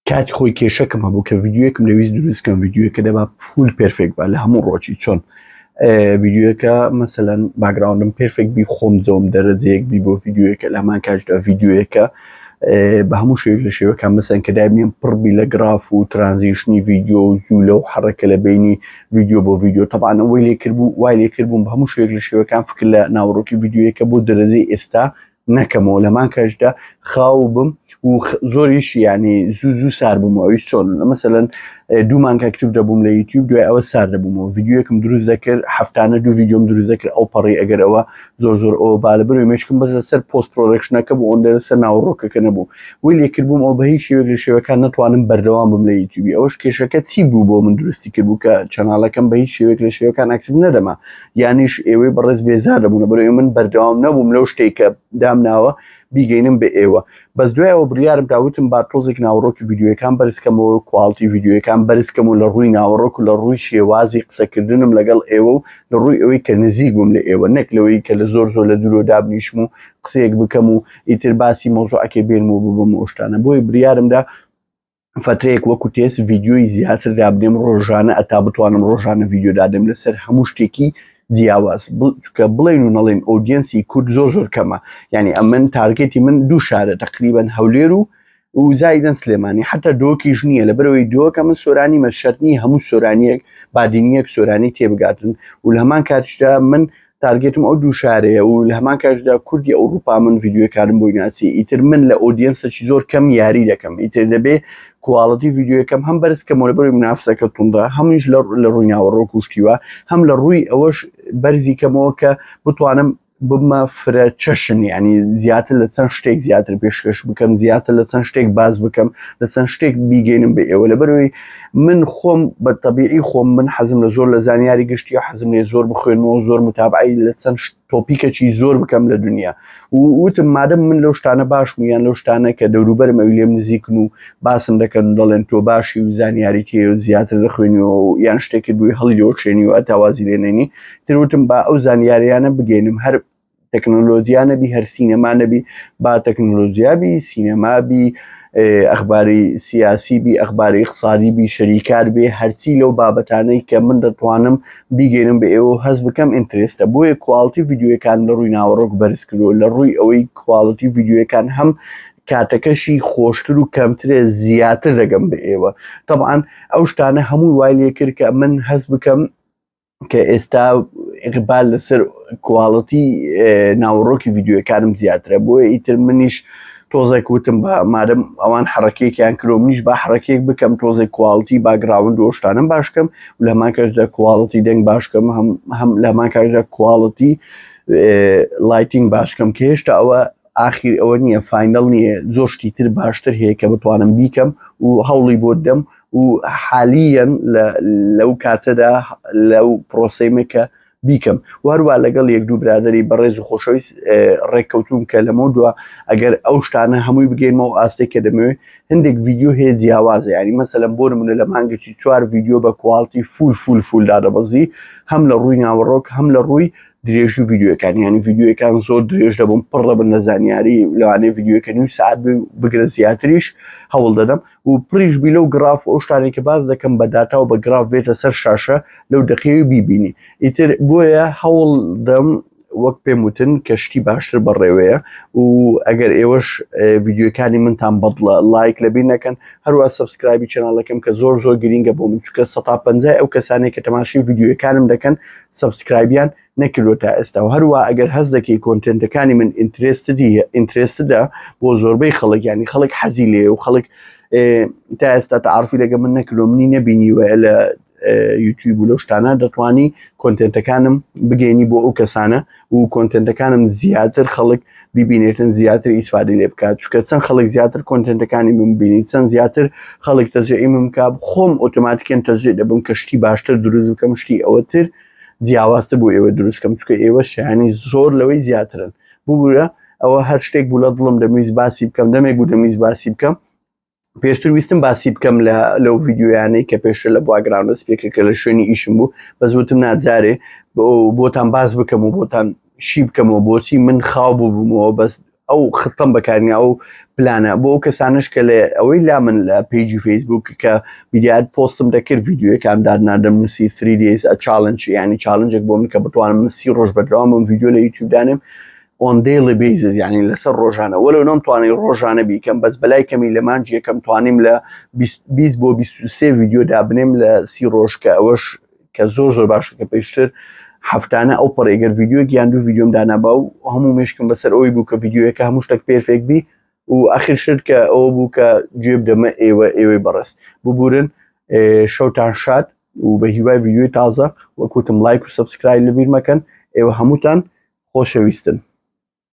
کاتی خۆی کێشەکەم هەبوو کە ڤیدیۆیەکم دەویست دروست کەم ڤیدیۆیەکە دەبا full perfect بە لە هەموو ڕۆژی چۆن ڤیدیۆیەکە مەسەلەن background م perfect بی خۆم زۆم دەرەجەیەک بی بۆ ڤیدیۆیەکە لە هەمان کاتدا ڤیدیۆیەکە بە هەموو شێوەیەک لە شێوەکان مەسەن کە دابنێم پڕ بی لە گراف و transition ی ڤیدیۆ و جوولە و حەڕەکە لە بینی ڤیدیۆ بۆ ڤیدیۆ تەبان ئەوەی لێ کردبوو وای لێ کردبووم بە هەموو شێوەیەک لە شێوەکان فکر لە ناوەڕۆکی ڤیدیۆیەکە بۆ دەرەجەی ئێستا نەکەمەوە لەمان کەشدا خاو بم و زۆریش ینی زوو زوو سار بوومەوە ئەویش چۆن مەسەلەن دوو مانگ active دەبووم لە یوتیوب دوای ئەوە سار دەبوومەوە ڤیدیۆیەکم دروست دەکرد هەفتانە دوو ڤیدیۆم دروست دەکرد ئەو پەڕی ئەگەر ئەوە زۆر زۆر ئەوە با لە بەرەوەی مێشکم بەس لەسەر post production ەکە بوو ئەوەندە لەسەر ناوەڕۆکەکە نەبوو وی لێکردبووم ئەو بە هیچ شێوەیەک لە شێوەکان نەتوانم بەردەوام بم لە یوتیوبی ئەوەش کێشەکە چی بوو بۆ من دروستی کردبوو کە channel ەکەم بە هیچ شێوەیەک لە شێوەکان active نەدەما یانیش ئێوەی بەڕێز بێزار دەبوون لەبەرئەوەی من بەردەوام نەبووم لەو شتێک کە دامناوە بیگەینم بە ئێوە بەس دوایەوە بڕیارم دا وتم با تۆزێک ناوەڕۆکی ڤیدیۆیەکان بەرزکەمەوە quality ڤیدیۆیەکان بەرزکەم و لە ڕووی ناوەڕۆک و لە ڕووی شێوازی قسەکردنم لەگەڵ ئێوە و لە ڕووی ئەوەی کە نزیک بووم لە ئێوە نەک لەوەی کە لە زۆر زۆر لە دوورۆ دابنیشم و قسەیەک بکەم و ئیتر باسی مەوزوعەکەی بێنم و ببم و شتانە بۆیە بریارمدا فترەیەک وەکو تێست ڤیدیۆی زیاتر دابنێم ڕۆژانە ئەتا بتوانم ڕۆژانە ڤیدیۆ دادێم لەسەر هەموو شتێکی جیاواز چکە بڵێن و نەڵێن audience ی کورد زۆر زۆر کەمە یعنی ئەمن target ی من دوو شارە تقریبا هەولێر و و زایدەن سلێمانی حتا دۆکیش نییە لە بەرەوەی دۆکە من سۆرانی مە شەرت نیە هەموو سۆرانیەک بادینیەک سۆرانی تێبگاتن و لە هەمان کاتیشدا من target م ئەو دوو شارەیە و لە هەمان کاتدا کوردی ئەوروپا من ڤیدیۆکانم بۆی ناسی ئیتر من لە audience ەکی زۆر کەم یاری دەکەم ئیتر دەبێ quality ڤیدیۆیەکەم هەم بەرز کەمەوە لەبەروی منافسەکە توندە هەمیش لە ڕووی ناوەڕۆک و شتیوە هەم لە ڕووی ئەوەش بەرزی کەمەوە کە بتوانم ببمە فرە چەشن ینی زیاتر لە چەند شتێک زیاتر پێشکەش بکەم زیاتر لە چەند شتێک باز بکەم لە چەند شتێک بیگەینم بە ئێوە لەبەرەوەی من خۆم بە تەبیعی خۆم من حەزم لە زۆر لە زانیاری گشتیە حەزم لێ زۆر بخوێنمەوە زۆر متابعی لە چەند topic ەکی زۆر بکەم لە دنیا وتم مادەم من لەو شتانە باشم یان لەو شتانە کە دەوروبەرم ئەوی لێم نزیکن و باسم دەکەن و دەڵێن تۆ باشی و زانیاری تێ و زیاتر دەخوێنیەوە و یان شتێکت بووی هەڵی لێوەکشێنی و ئەتاوازی لێنێنی تر وتم با ئەو زانیاریانە بگەینم هەر تەکنۆلۆجیا نەبی هەر سینەما نەبی با تەکنۆلۆجیا بی سینەما بی ئەخباری سیاسی بی ئەخباری اقتصادی بی شەریکار بێ هەرچی لەو بابەتانەی کە من دەتوانم بیگەینم بە ئێوە هەست بکەم interest ە بۆیە quality ڤیدیۆیەکان لە ڕووی ناوەڕۆک بەرز کردووە لە ڕووی ئەوەی quality ڤیدیۆیەکان هەم کاتەکەشی خۆشتر و کەمترێ زیاتر دەگەم بە ئێوە طبعا ئەو شتانە هەمووی وای لێ کرد کە من هەست بکەم کە ئێستا ئیقبال لەسەر quality ناوەڕۆکی ڤیدیۆەکانم زیاترە بۆیە ئیتر منیش تۆزێک وتم بە مادەم ئەوان حڕەکێکیان کرۆ منیش با حڕەکێک بکەم تۆزێک quality background و شتانم باشکەم و لە هەمان کاتدا quality دەنگ باشکەم هەم هەم لە هەمان کاتدا quality lighting باشکەم کە هێشتا ئەوە ئاخیر ئەوە نییە final نییە زۆر شتی تر باشتر هەیە کە بتوانم بیکەم و هەوڵی بۆ دەم و حالیەن لەو کاتەدا لەو پرۆسەیمە کە بیکەم وهروە لەگەڵ یەک دوو برادری بەڕێز و خۆشەویست ڕێککەوتوم کە لەمە دووە ئەگەر ئەو شتانە هەمووی بگەینمەوە ئاستێک کە دەمەوێت هەندێک ڤیدیۆ هەیە جیاوازە ینی مەسەلەن بۆ نمونە لە مانگێکی چوار ڤیدیۆ بە quality full full full دادەبەزی هەم لە ڕووی ناوەڕۆک هەم لە ڕووی درێژی ڤیدیۆکان یعنی ڤیدیۆکان زۆر درێژ دەبوون پڕ دەبن لە زانیاری لەوانەیە ڤیدیۆکە نیو ساعت بگرە زیاتریش هەوڵ دەدەم و پڕیش بی لەو گراف ئەو شتانێک کە باس دەکەم بە داتا و بە گراف بێتە سەر شاشە لەو دقیقەی بیبینی ئیتر بۆیە هەوڵ دەم وەک پێم وتن کە شتی باشتر بەڕێوەیە و ئەگەر ئێوەش ڤیدیۆکانی منتان بەدڵە لایک لەبیر نەکەن هەروە subscribe ی channel ەکەم کە زۆر زۆر گرینگە بۆ من چکە 150 ئەو کەسانێک کە تەماشی ڤیدیۆکانم دەکەن subscribe یان نەکردوە تا ئێستا و هەروە ئەگەر هەست دەکەی content ەکانی من interested ی interested ە بۆ زۆربەی خەڵک ینی خەڵک حەزی لێ و خەڵک تا ئێستا تعرفی لەگە من نەکردو منی نەبینیوە لە یوتیوب و لەو شتانە دەتوانی content ەکانم بگەینی بۆ ئەو کەسانە و content ەکانم زیاتر خەڵک ببینێتن زیاتر ئیسفادی لێ بکات چکە چەند خەڵک زیاتر content ەکانی من بینی چەند زیاتر خەڵک تەجێی من بکات خۆم ئۆتۆماتیکەن تەجێ دەبم کە شتی باشتر دروست بکەم شتی ئەوەتر جیاوازتر بۆ ئێوە دروست کەم چکە ئێوە شایانی زۆر لەوەی زیاترن ببورە ئەوە هەر شتێک بوو لە دڵم دەمویست باسی بکەم دەمێک بوو دەمویست باسی بکەم پێشتر ویستم باسی بکەم لە لەو ڤیدیۆیانەی کە پێشتر لە background دەست پێکرد کە لە شوێنی ئیشم بوو بەس وتم ناجارێ بۆتان باس بکەم و بۆتان شی بکەمەوە بۆچی من خاو بوو بوومەوە بەس. ئەو خطەم بەکارنی ئەو پلانە بۆ ئەو کەسانش کە لە ئەوەی لا من لە page ی فەیسبوک کە بیدیات پۆستم دەکرد ڤیدیۆیەکان دادنادەم نووسی 3 days a challenge ینی challenge ێک بۆ من کە بتوانم من سی ڕۆژ بەدەوام بم ڤیدیۆ لە یوتیوب دانێم on daily basis یعنی لەسەر ڕۆژانە وەلو نەمتوانی ڕۆژانە بیکەم بەس بەلای کەمی لە مانج یەکەم توانیم لە 20 بۆ 23 ڤیدیۆ دابنێم لە سی ڕۆژ کە ئەوەش کە زۆر زۆر باشە کە پێشتر هەفتانە ئەو پەڕێگەر ڤیدیۆیەک یان دوو ڤیدیۆم دانابا و هەموو مێشکم بەسەر ئەوی بوو کە ڤیدیۆیەکە هەموو شتێک perfect بی و ئەخیر شت کە ئەوە بوو کە گوێ بدەمە ئێوە ئێوەی بەڕێز ببورن شەوتان شاد و بە هیوای ڤیدیۆی تازە وەکوتم لایک و subscribe لەبیر مەکەن ئێوە هەمووتان خۆشەویستن.